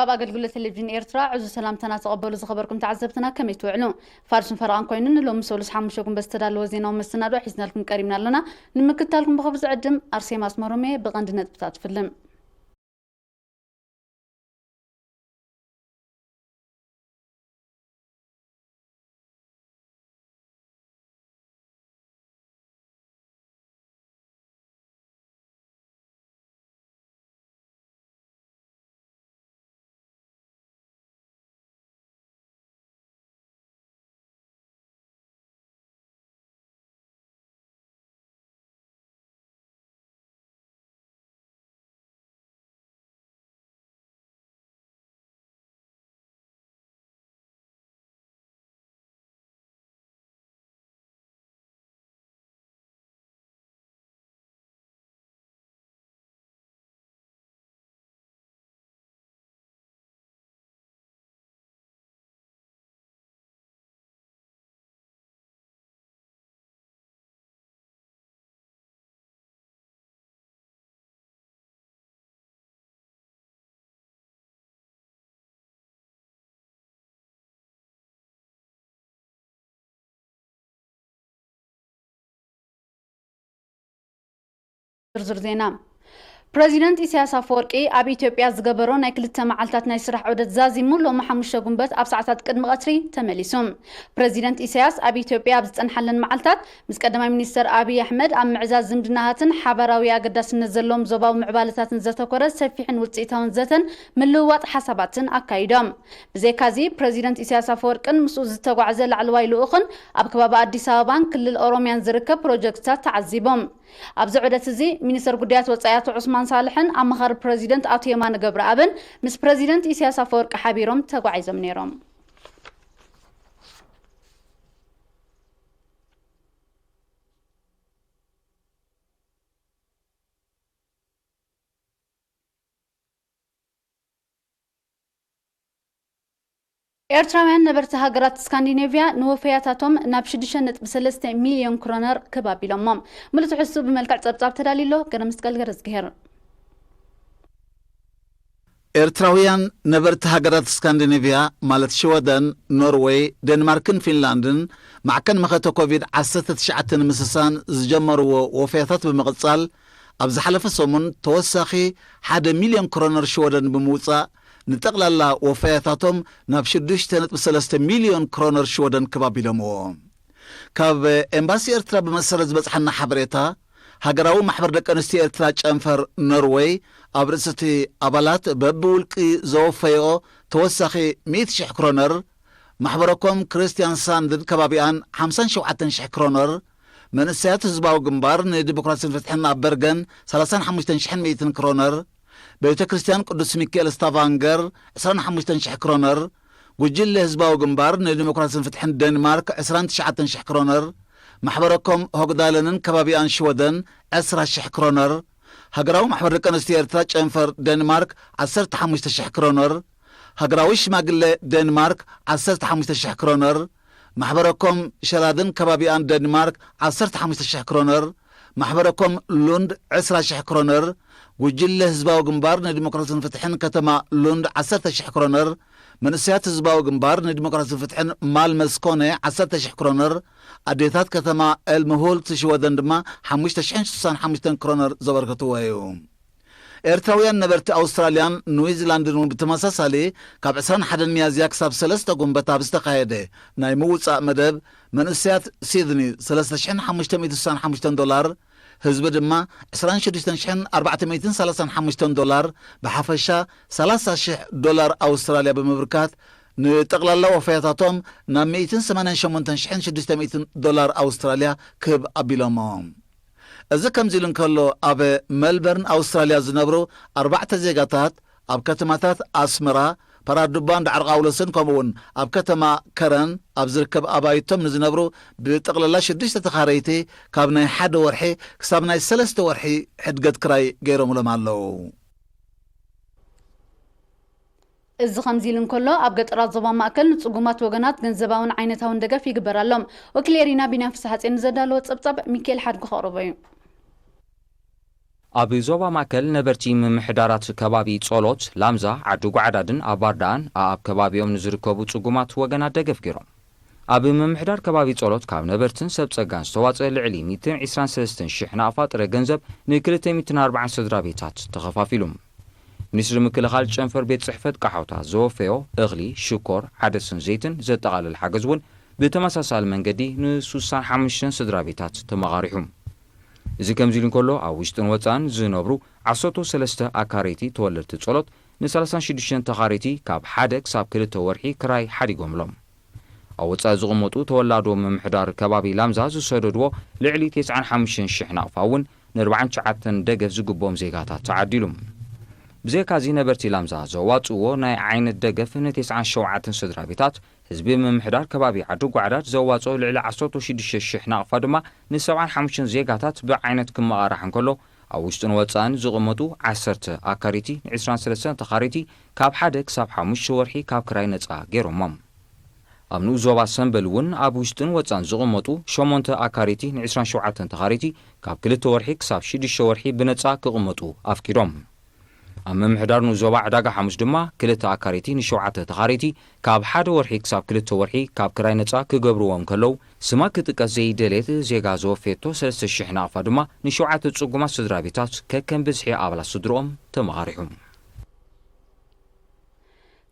ካብ ኣገልግሎት ቴሌቪዥን ኤርትራ ዕዙዝ ሰላምታና ተቐበሉ ዝኸበርኩም ተዓዘብትና፣ ከመይ ትውዕሉ? ፋርሱን ፈረቓን ኮይኑ ንሎሚ ሰሉስ ሓሙሽተ ጉንበት ዝተዳለወ ዜናዊ መሰናድኦ ሒዝናልኩም ቀሪብና ኣለና። ንምክትታልኩም ብኽብሪ ዝዕድም ኣርሴማ ኣስመሮም እየ። ብቐንዲ ነጥብታት ፍልም። ዝርዝር ዜና። ፕረዚደንት ኢሳያስ ኣፈወርቂ ኣብ ኢትዮጵያ ዝገበሮ ናይ ክልተ መዓልታት ናይ ስራሕ ዑደት ዛዚሙ ሎሚ ሓሙሽተ ጉንበት ኣብ ሰዓታት ቅድሚ ቀትሪ ተመሊሱ። ፕረዚደንት ኢሳያስ ኣብ ኢትዮጵያ ኣብ ዝጸንሓለን መዓልታት ምስ ቀዳማይ ሚኒስተር ኣብይ ኣሕመድ ኣብ ምዕዛዝ ዝምድናታትን ሓባራዊ ኣገዳስነት ዘለዎም ዞባዊ ምዕባለታትን ዘተኮረ ሰፊሕን ውጽኢታውን ዘተን ምልውዋጥ ሓሳባትን ኣካይዶም። ብዘይካዚ ፕረዚደንት ኢሳያስ ኣፈወርቅን ምስኡ ዝተጓዕዘ ላዕለዋይ ልኡኽን ኣብ ከባቢ ኣዲስ ኣበባን ክልል ኦሮሚያን ዝርከብ ፕሮጀክትታት ተዓዚቦም። ኣብዚ ዑደት እዚ ሚኒስተር ጉዳያት ወጻኢ ኣቶ ዑስማን ሳልሕን ኣማኻሪ ፕረዚደንት ኣቶ የማነ ገብረኣብን ምስ ፕረዚደንት ኢሳያስ ኣፈወርቂ ሓቢሮም ተጓዒዞም ነይሮም። ኤርትራውያን ነበርቲ ሃገራት ስካንዲኔቭያ ንወፈያታቶም ናብ ሽዱሽተ ነጥቢ ሰለስተ ሚልዮን ክሮነር ክብ ኣቢሎሞም። ምሉእ ትሕዝትኡ ብመልክዕ ጸብጻብ ተዳልዩ ኣሎ። ገረመስቀል ገረዝግሄር። ኤርትራውያን ነበርቲ ሃገራት ስካንዲኔቭያ ማለት ሽወደን፣ ኖርወይ፣ ዴንማርክን ፊንላንድን ማዕከን መኸተ ኮቪድ ዓሰርተ ትሽዓተ ንምስሳን ዝጀመርዎ ወፈያታት ብምቕጻል ኣብ ዝሓለፈ ሰሙን ተወሳኺ ሓደ ሚልዮን ክሮነር ሽወደን ብምውጻእ ንጠቕላላ ወፈያታቶም ናብ ሽዱሽተ ነጥቢ ሰለስተ ሚልዮን ክሮነር ሽወደን ክብ ኣቢሎምዎ። ካብ ኤምባሲ ኤርትራ ብመሰረት ዝበጽሓና ሓበሬታ፣ ሃገራዊ ማሕበር ደቂ ኣንስትዮ ኤርትራ ጨንፈር ኖርወይ ኣብ ርእሲ እቲ ኣባላት በብውልቂ ዘወፈየኦ ተወሳኺ ሚእቲ ሽሕ ክሮነር፣ ማሕበረኮም ክርስትያን ሳንድን ከባቢኣን ሓምሳን ሸውዓተን ሽሕ ክሮነር፣ መንእሰያት ህዝባዊ ግንባር ንዲሞክራሲን ፍትሕን ኣብ በርገን ሰላሳን ሓሙሽተን ሽሕን ሚእትን ክሮነር፣ ቤተ ክርስቲያን ቅዱስ ሚካኤል ስታቫንገር ዕስራን ሓሙሽተን ሽሕ ክሮነር፣ ጉጅለ ህዝባዊ ግንባር ንዲሞክራሲን ፍትሕን ደንማርክ ዕስራን ትሽዓተን ሽሕ ክሮነር፣ ማሕበረኮም ሆግዳለንን ከባቢኣን ሽወደን ዕስራ ሽሕ ክሮነር፣ ሃገራዊ ማሕበር ደቂ ኣንስትዮ ኤርትራ ጨንፈር ደንማርክ ዓሰርተ ሓሙሽተ ሽሕ ክሮነር፣ ሃገራዊ ሽማግለ ደንማርክ ዓሰርተ ሓሙሽተ ሽሕ ክሮነር፣ ማሕበረኮም ሸላድን ከባቢኣን ደንማርክ ዓሰርተ ሓሙሽተ ሽሕ ክሮነር፣ ማሕበረኮም ሉንድ ዕስራ ሽሕ ክሮነር፣ ጉጅለ ህዝባዊ ግንባር ንዲሞክራሲን ፍትሕን ከተማ ሉንድ ዓሰርተ ሽሕ ክሮነር፣ መንእሰያት ህዝባዊ ግንባር ንዲሞክራሲን ፍትሕን ማልመ ስኮነ ዓሰርተ ሽሕ ክሮነር፣ ኣዴታት ከተማ ኤልምሁልት ሽወደን ድማ ሓሙሽተ ሽሕን ስሳን ሓሙሽተን ክሮነር ዘበርከትዎ እዩ። ኤርትራውያን ነበርቲ ኣውስትራልያን ኒውዚላንድን እውን ብተመሳሳሊ ካብ ዕስራን ሓደን ሚያዝያ ክሳብ ሰለስተ ጉንበት ኣብ ዝተኻየደ ናይ ምውጻእ መደብ መንእሰያት ሲድኒ ሰለስተ ሽሕን ሓሙሽተ ሚእትን ስሳን ሓሙሽተን ዶላር፣ ህዝቢ ድማ ዕስራን ሽዱሽተን ሽሕን ኣርባዕተ ሚእትን ሰላሳን ሓሙሽተን ዶላር፣ ብሓፈሻ ሰላሳ ሽሕ ዶላር ኣውስትራልያ ብምብርካት ንጠቕላላ ወፈያታቶም ናብ ሚእትን ሰማንያን ሸሞንተን ሽሕን ሽዱሽተ ሚእትን ዶላር ኣውስትራልያ ክብ ኣቢሎሞ። እዚ ከምዚ ኢሉ እንከሎ፣ ኣብ መልበርን ኣውስትራልያ ዝነብሩ ኣርባዕተ ዜጋታት ኣብ ከተማታት ኣስመራ፣ ፓራዱባን ዳዕሮ ቃውሎስን ከምኡውን ኣብ ከተማ ከረን ኣብ ዝርከብ ኣባይቶም ንዝነብሩ ብጠቕላላ ሽዱሽተ ተኻረይቲ ካብ ናይ ሓደ ወርሒ ክሳብ ናይ ሰለስተ ወርሒ ሕድገት ክራይ ገይሮምሎም ኣለዉ። እዚ ከምዚ ኢሉ እንከሎ፣ ኣብ ገጠራት ዞባ ማእከል ንጽጉማት ወገናት ገንዘባውን ዓይነታውን ደገፍ ይግበረሎም። ወኪል ኤሪና ቢንያም ፍስሓጼን ንዘዳለዎ ጸብጻብ ሚካኤል ሓድጉ ከቕርቦ እዩ። ኣብ ዞባ ማእከል ነበርቲ ምምሕዳራት ከባቢ ጸሎት፣ ላምዛ፣ ዓዲ ጓዕዳድን ኣባርዳኣን ኣኣብ ከባቢኦም ንዝርከቡ ጽጉማት ወገናት ደገፍ ገይሮም። ኣብ ምምሕዳር ከባቢ ጸሎት ካብ ነበርትን ሰብ ጸጋን ዝተዋጸ ልዕሊ ሚእትን ዕስራን ሰለስተን ሽሕ ናቕፋ ጥረ ገንዘብ ንክልተ ሚእትን ኣርባዓን ስድራ ቤታት ተኸፋፊሉ። ሚኒስትሪ ምክልኻል ጨንፈር ቤት ጽሕፈት ቃሖታ ዘወፈዮ እኽሊ፣ ሽኮር፣ ዓደስን ዘይትን ዘጠቓልል ሓገዝ እውን ብተመሳሳሊ መንገዲ ንሱሳን ሓሙሽተን ስድራ ቤታት ተመቓሪሑ። እዚ ከምዚ ኢሉ እንከሎ፣ ኣብ ውሽጥን ወጻእን ዝነብሩ ዓሰርተ ሰለስተ ኣካረይቲ ተወለድቲ ጸሎት ንሰላሳን ሽዱሽተን ተኻረይቲ ካብ ሓደ ክሳብ ክልተ ወርሒ ክራይ ሓዲጎምሎም። ኣብ ወጻኢ ዝቕመጡ ተወላዶ ምምሕዳር ከባቢ ላምዛ ዝሰደድዎ ልዕሊ ተስዓን ሓሙሽተን ሽሕ ናቕፋ እውን ንኣርባዓን ትሽዓተን ደገፍ ዝግብኦም ዜጋታት ተዓዲሉ። ብዘይካዚ ነበርቲ ላምዛ ዘዋጽእዎ ናይ ዓይነት ደገፍ ንተስዓን ሸውዓተን ስድራ ቤታት፣ ህዝቢ ምምሕዳር ከባቢ ዓዲ ጓዕዳድ ዘዋጽኦ ልዕሊ ዓሰርተ ሽዱሽተ ሽሕ ናቕፋ ድማ ንሰብዓን ሓሙሽተን ዜጋታት ብዓይነት ክመቓራሕ እንከሎ፣ ኣብ ውሽጥን ወጻእን ዝቕመጡ ዓሰርተ ኣካሪቲ ንዕስራን ሰለስተን ተኻሪቲ ካብ ሓደ ክሳብ ሓሙሽተ ወርሒ ካብ ክራይ ነጻ ገይሮሞም። ኣብ ንኡስ ዞባ ሰምበል እውን ኣብ ውሽጥን ወጻእን ዝቕመጡ ሸሞንተ ኣካሪቲ ንዕስራን ሸውዓተን ተኻሪቲ ካብ ክልተ ወርሒ ክሳብ ሽዱሽተ ወርሒ ብነጻ ክቕመጡ ኣፍቂዶም። ኣብ ምምሕዳር ንኡስ ዞባ ዕዳጋ ሓሙስ ድማ ክልተ ኣካሪቲ ንሸውዓተ ተኻሪቲ ካብ ሓደ ወርሒ ክሳብ ክልተ ወርሒ ካብ ክራይ ነጻ ክገብርዎም ከለዉ፣ ስማ ክጥቀስ ዘይደልየት ዜጋ ዘወፈየቶ ሰለስተ ሽሕ ናቕፋ ድማ ንሸውዓተ ጽጉማት ስድራ ቤታት ከከም ብዝሒ ኣባላት ስድርኦም ተመቓሪሑ።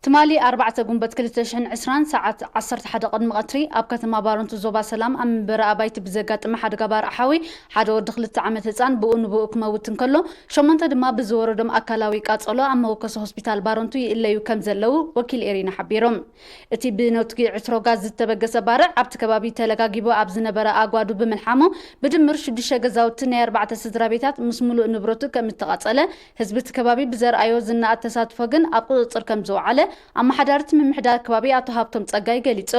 ትማሊ ኣርባዕተ ጉንበት ክልተ ሽሕን ዕስራን ሰዓት ዓሰርተ ሓደ ቅድሚ ቀትሪ ኣብ ከተማ ባረንቱ ዞባ ሰላም ኣብ መንበሪ ኣባይቲ ብዘጋጠመ ሓደጋ ባርዕ ሓዊ ሓደ ወዲ ክልተ ዓመት ህጻን ብኡ ንብኡ ክመውት እንከሎ፣ ሸሞንተ ድማ ብዝወረዶም ኣካላዊ ቃጸሎ ኣብ መወከሲ ሆስፒታል ባረንቱ ይእለዩ ከም ዘለዉ ወኪል ኤሪና ሓቢሮም። እቲ ብነትጒ ዕትሮ ጋዝ ዝተበገሰ ባርዕ ኣብቲ ከባቢ ተለጋጊቡ ኣብ ዝነበረ ኣጓዱ ብምልሓሙ፣ ብድምር ሽዱሽተ ገዛውቲ ናይ ኣርባዕተ ስድራ ቤታት ምስ ምሉእ ንብረቱ ከም እተቓጸለ፣ ህዝቢ እቲ ከባቢ ብዘርኣዮ ዝነኣድ ተሳትፎ ግን ኣብ ቁጽጽር ከም ዝወዓለ ኣመሓዳሪ እቲ ምምሕዳር ከባቢ ኣቶ ሃብቶም ጸጋይ ገሊጹ።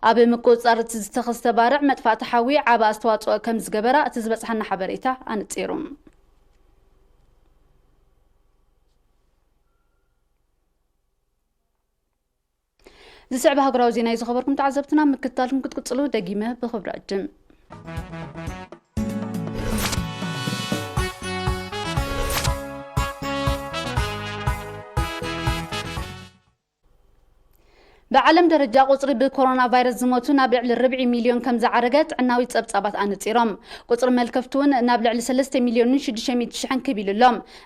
ኣብ ምቁጽጻር እቲ ዝተኸስተ ባርዕ መጥፋእቲ ሓዊ ዓቢ ኣስተዋጽኦ ከም ዝገበራ እቲ ዝበጽሓና ሓበሬታ ኣነጺሩ። ዝስዕብ ሃገራዊ ዜና እዩ ዝኸበርኩም ተዓዘብትና፣ ምክትታልኩም ክትቅጽሉ ደጊመ ብኽብሪ ዕድም። ብዓለም ደረጃ ቁጽሪ ብኮሮና ቫይረስ ዝሞቱ ናብ ልዕሊ ርብዒ ሚልዮን ከም ዝዓረገ ጥዕናዊ ጸብጻባት ኣነጺሮም። ቁጽሪ መልከፍቲ እውን ናብ ልዕሊ ሰለስተ ሚልዮንን ሽዱሽተ ሚእቲ ሽሕን ክብ ኢሉ ኣሎ።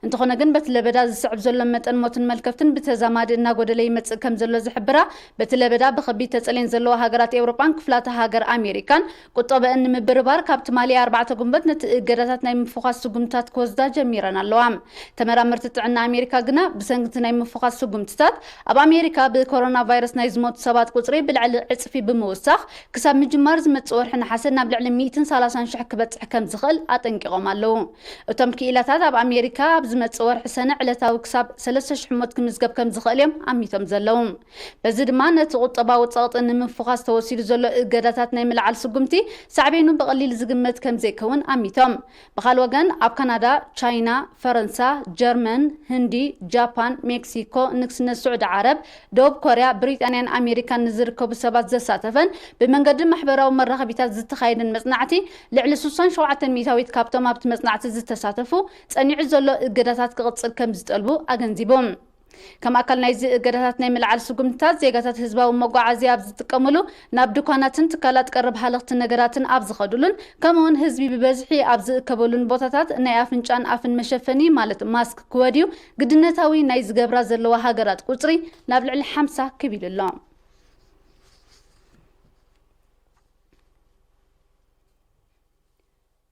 እንተኾነ ግን በቲ ለበዳ ዝስዕብ ዘሎ መጠን ሞትን መልከፍትን ብተዛማዲ እናጎደለ ይመጽእ ከም ዘሎ ዝሕብራ፣ በቲ ለበዳ ብኸቢድ ተጸልየን ዘለዋ ሃገራት ኤውሮጳን ክፍላተ ሃገር ኣሜሪካን ቁጠበአን ንምብርባር ካብ ትማሊ ኣርባዕተ ጉንበት ነቲ እገዳታት ናይ ምፍዃስ ስጉምትታት ክወስዳ ጀሚረን ኣለዋ። ተመራመርቲ ጥዕና ኣሜሪካ ግና ብሰንኪ ናይ ምፍዃስ ስጉምትታት ኣብ ኣሜሪካ ብኮሮና ቫይረስ ናይ ዝሞቱ ሰባት ቁጽሪ ብልዕሊ ዕጽፊ ብምውሳኽ ክሳብ ምጅማር ዝመጽእ ወርሒ ነሓሰ ናብ ልዕሊ ሚእትን ሰላሳን ሽሕ ክበጽሕ ከም ዝኽእል ኣጠንቂቖም ኣለዉ። እቶም ክኢላታት ኣብ ኣሜሪካ ኣብ ዝመጽእ ወርሒ ሰነ ዕለታዊ ክሳብ ሰለስተ ሽሕ ሞት ክምዝገብ ከም ዝኽእል እዮም ኣሚቶም ዘለዉ። በዚ ድማ ነቲ ቁጠባዊ ጸቕጢ ንምፍዃስ ተወሲዱ ዘሎ እገዳታት ናይ ምልዓል ስጉምቲ ሳዕቤኑ ብቐሊል ዝግመት ከም ዘይከውን ኣሚቶም። ብኻል ወገን ኣብ ካናዳ፣ ቻይና፣ ፈረንሳ፣ ጀርመን፣ ህንዲ፣ ጃፓን፣ ሜክሲኮ፣ ንግስነት ስዑዲ ዓረብ፣ ደቡብ ኮርያ፣ ብሪጣንያን ኣሜሪካን ንዝርከቡ ሰባት ዘሳተፈን ብመንገዲ ማሕበራዊ መራኸቢታት ዝተኻየደን መጽናዕቲ ልዕሊ ስሳን ሸውዓተን ሚእታዊት ካብቶም ኣብቲ መጽናዕቲ ዝተሳተፉ ጸኒዑ ዘሎ እገዳታት ክቕጽል ከም ዝጠልቡ ኣገንዚቦም። ከም ኣካል ናይዚ እገዳታት ናይ ምልዓል ስጉምትታት ዜጋታት ህዝባዊ መጓዓዝያ ኣብ ዝጥቀምሉ፣ ናብ ድኳናትን ትካላት ቀረብ ሃለኽቲ ነገራትን ኣብ ዝኸዱሉን ከምኡውን ህዝቢ ብበዝሒ ኣብ ዝእከበሉን ቦታታት ናይ ኣፍንጫን ኣፍን መሸፈኒ ማለት ማስክ ክወድዩ ግድነታዊ ናይ ዝገብራ ዘለዋ ሃገራት ቁጽሪ ናብ ልዕሊ ሓምሳ ክብ ኢሉ ኣሎ።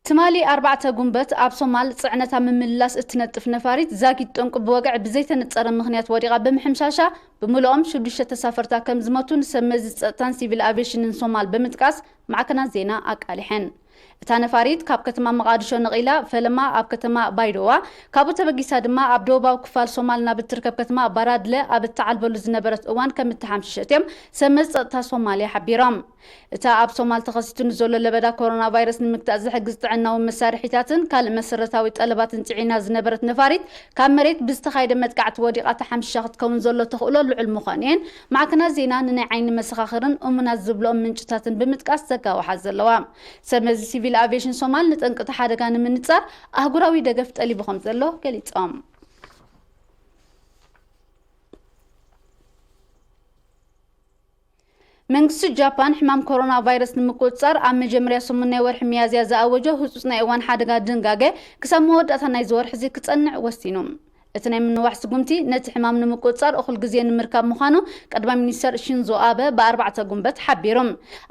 ትማሊ ኣርባዕተ ጉንበት ኣብ ሶማል ጽዕነታ ምምልላስ እትነጥፍ ነፋሪት ዛጊት ጠንቁ ብወግዒ ብዘይተነጸረ ምኽንያት ወዲቓ ብምሕምሻሻ ብምልኦም ሽዱሽተ ተሳፈርታ ከም ዝሞቱ ንሰብ መዚ ጸጥታን ሲቪል ኣቪዬሽንን ሶማል ብምጥቃስ ማዕከናት ዜና ኣቃሊሐን። እታ ነፋሪት ካብ ከተማ መቓድሾ ነቒላ ፈለማ ኣብ ከተማ ባይዶዋ፣ ካብኡ ተበጊሳ ድማ ኣብ ደቡባዊ ክፋል ሶማል ናብ እትርከብ ከተማ ባራድለ ኣብ እተዓልበሉ ዝነበረት እዋን ከም እተሓምሸሸት እዮም ሰብ መዚ ጸጥታ ሶማልያ ሓቢሮም። እታ ኣብ ሶማል ተኸሲቱ ንዘሎ ለበዳ ኮሮና ቫይረስ ንምግታእ ዝሕግዝ ጥዕናዊ መሳርሒታትን ካልእ መሰረታዊ ጠለባትን ጽዒና ዝነበረት ነፋሪት ካብ መሬት ብዝተኻየደ መጥቃዕቲ ወዲቓ ተሓምሺሻ ክትከውን ዘሎ ተኽእሎ ልዑል ምዃኑ እየን ማዕከናት ዜና ንናይ ዓይኒ መሰኻኽርን እሙናት ዝብልኦም ምንጭታትን ብምጥቃስ ዘጋውሓ ዘለዋ። ሰብ መዚ ሲቪል ለኣቪዬሽን ሶማል ንጠንቅቲ ሓደጋ ንምንጻር ኣህጉራዊ ደገፍ ጠሊቡ ከም ዘሎ ገሊጾም። መንግስቲ ጃፓን ሕማም ኮሮና ቫይረስ ንምቁጽጻር ኣብ መጀመርያ ሰሙን ናይ ወርሒ ሚያዝያ ዝኣወጆ ህጹጽ ናይ እዋን ሓደጋ ድንጋገ ክሳብ መወዳእታ ናይዚ ወርሒ እዚ ክጸንዕ ወሲኑ። እቲ ናይ ምንዋሕ ስጉምቲ ነቲ ሕማም ንምቁጽጻር እኹል ግዜ ንምርካብ ምዃኑ ቀዳማይ ሚኒስተር ሺንዞ ኣበ ብኣርባዕተ ጉንበት ሓቢሩ።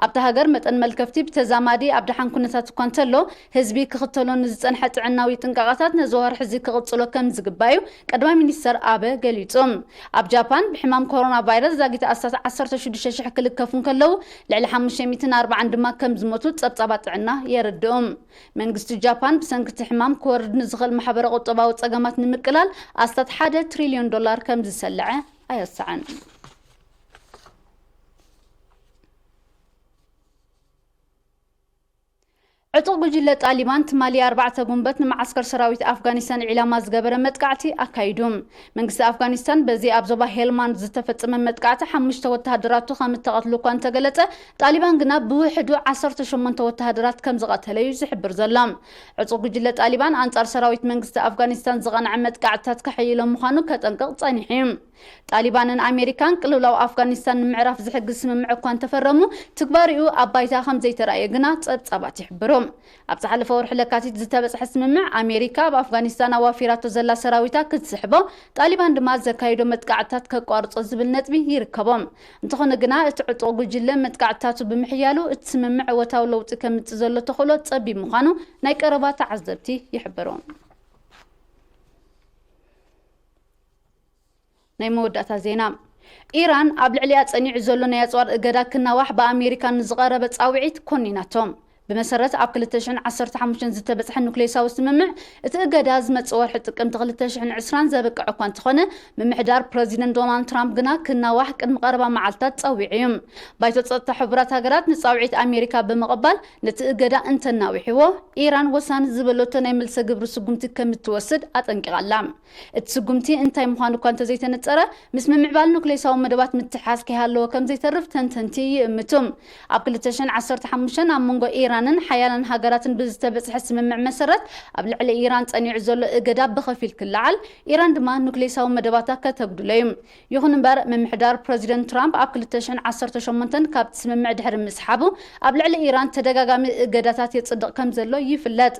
ኣብታ ሃገር መጠን መልከፍቲ ብተዛማዲ ኣብ ደሓን ኩነታት እኳ እንተሎ፣ ህዝቢ ክኽተሎ ንዝጸንሐ ጥዕናዊ ጥንቃቐታት ነዚ ወርሒ እዚ ክቕጽሎ ከም ዝግባእ እዩ ቀዳማይ ሚኒስተር ኣበ ገሊጹ። ኣብ ጃፓን ብሕማም ኮሮና ቫይረስ ዛጊት ኣስታት ዓሰርተ ሽዱሽተ ሽሕ ክልከፉ እንከለዉ፣ ልዕሊ ሓሙሽተ ሚእትን ኣርባዓን ድማ ከም ዝሞቱ ጸብጻባት ጥዕና የረድኡ። መንግስቲ ጃፓን ብሰንኪ እቲ ሕማም ክወርድ ንዝኽእል ማሕበረ ቁጠባዊ ጸገማት ንምቅላል ኣስታት ሓደ ትሪልዮን ዶላር ከም ዝሰልዐ ኣየሳዕን። ዕጡቕ ጉጅለ ጣሊባን ትማሊ ኣርባዕተ ጉንበት ንመዓስከር ሰራዊት ኣፍጋኒስታን ዒላማ ዝገበረ መጥቃዕቲ ኣካይዱ። መንግስቲ ኣፍጋኒስታን በዚ ኣብ ዞባ ሄልማንድ ዝተፈጸመ መጥቃዕቲ ሓሙሽተ ወተሃደራቱ ከም እተቐትሉ እኳ እንተገለጸ፣ ጣሊባን ግና ብውሕዱ ዓሰርተ ሸሞንተ ወተሃደራት ከም ዝቐተለ እዩ ዝሕብር ዘሎ። ዕጡቕ ጉጅለ ጣሊባን ኣንጻር ሰራዊት መንግስቲ ኣፍጋኒስታን ዝቐንዐ መጥቃዕትታት ከሐይሎ ምዃኑ ከጠንቅቕ ጸኒሑ እዩ። ጣሊባንን ኣሜሪካን ቅልውላው ኣፍጋኒስታን ንምዕራፍ ዝሕግዝ ስምምዕ እኳ እንተፈረሙ፣ ትግባሪኡ ኣብ ባይታ ከም ዘይተራእየ ግና ጸብጻባት ይሕብሩ። ኣብ ዝሓለፈ ወርሒ ለካቲት ዝተበጽሐ ስምምዕ፣ ኣሜሪካ ኣብ ኣፍጋኒስታን ኣዋፊራቶ ዘላ ሰራዊታ ክትስሕቦ፣ ጣሊባን ድማ ዘካይዶ መጥቃዕትታት ከቋርጾ ዝብል ነጥቢ ይርከቦም። እንተኾነ ግና፣ እቲ ዕጡቕ ጉጅለ መጥቃዕትታቱ ብምሕያሉ፣ እቲ ስምምዕ እወታዊ ለውጢ ከምጽእ ዘሎ ተኽእሎ ጸቢብ ምዃኑ ናይ ቀረባ ተዓዘብቲ ይሕብሩ። ናይ መወዳእታ ዜና። ኢራን ኣብ ልዕሊኣ ጸኒዑ ዘሎ ናይ ኣጽዋር እገዳ ክናዋሕ ብኣሜሪካ ንዝቐረበ ጻውዒት ኮኒናቶ። ብመሰረት ኣብ ክልተ ሽሕን ዓሰርተ ሓሙሽተን ዝተበጽሐ ኑክሌሳዊ ስምምዕ፣ እቲ እገዳ ዝመጽእ ወርሒ ጥቅምቲ ክልተ ሽሕን ዕስራን ዘብቅዕ እኳ እንተኾነ፣ ምምሕዳር ፕረዚደንት ዶናልድ ትራምፕ ግና ክናዋሕ ቅድሚ ቀረባ መዓልታት ጸዊዑ እዩ። ባይቶ ጸጥታ ሕቡራት ሃገራት ንጻውዒት ኣሜሪካ ብምቕባል፣ ነቲ እገዳ እንተናዊሕዎ፣ ኢራን ወሳኒ ዝበለቶ ናይ መልሰ ግብሪ ስጉምቲ ከም እትወስድ ኣጠንቂቓ ኣላ። እቲ ስጉምቲ እንታይ ምዃኑ እኳ እንተዘይተነጸረ፣ ምስ ምምዕባል ኑክሌሳዊ መደባት ምትሕሓዝ ከይሃለዎ ከም ዘይተርፍ ተንተንቲ ይእምቱ። ኣብ ክልተ ሽሕን ዓሰርተ ሓሙሽተን ኣብ መንጎ ኢራንን ሓያላን ሃገራትን ብዝተበጽሐ ስምምዕ መሰረት፣ ኣብ ልዕሊ ኢራን ጸኒዑ ዘሎ እገዳ ብኸፊል ክለዓል፣ ኢራን ድማ ኑክሌሳዊ መደባታ ከተጉድሎ እዩ። ይኹን እምበር፣ ምምሕዳር ፕረዚደንት ትራምፕ ኣብ ክልተ ሽሕን ዓሰርተ ሸሞንተን ካብቲ ስምምዕ ድሕሪ ምስሓቡ፣ ኣብ ልዕሊ ኢራን ተደጋጋሚ እገዳታት የጽድቕ ከም ዘሎ ይፍለጥ።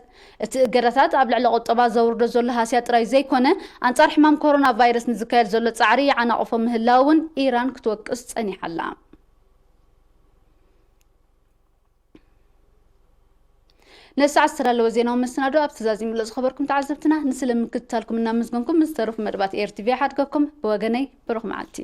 እቲ እገዳታት ኣብ ልዕሊ ቁጠባ ዘውርዶ ዘሎ ሃስያ ጥራይ ዘይኮነ፣ ኣንጻር ሕማም ኮሮና ቫይረስ ንዝካየድ ዘሎ ጻዕሪ ይዓናቕፎ ምህላው እውን ኢራን ክትወቅስ ጸኒሓ ኣላ። ነዚ ሰዓት ዝተዳለወ ዜናዊ መሰናዶ ኣብ ትእዛዝ ይምለእ ዝኸበርኩም ተዓዘብትና፣ ንስለ ምክትታልኩም እናመስገንኩም፣ ምስ ዝተረፉ መደባት ኤር ቲ ቪ ሓድገኩም። ብወገነይ ብሩኽ መዓልቲ።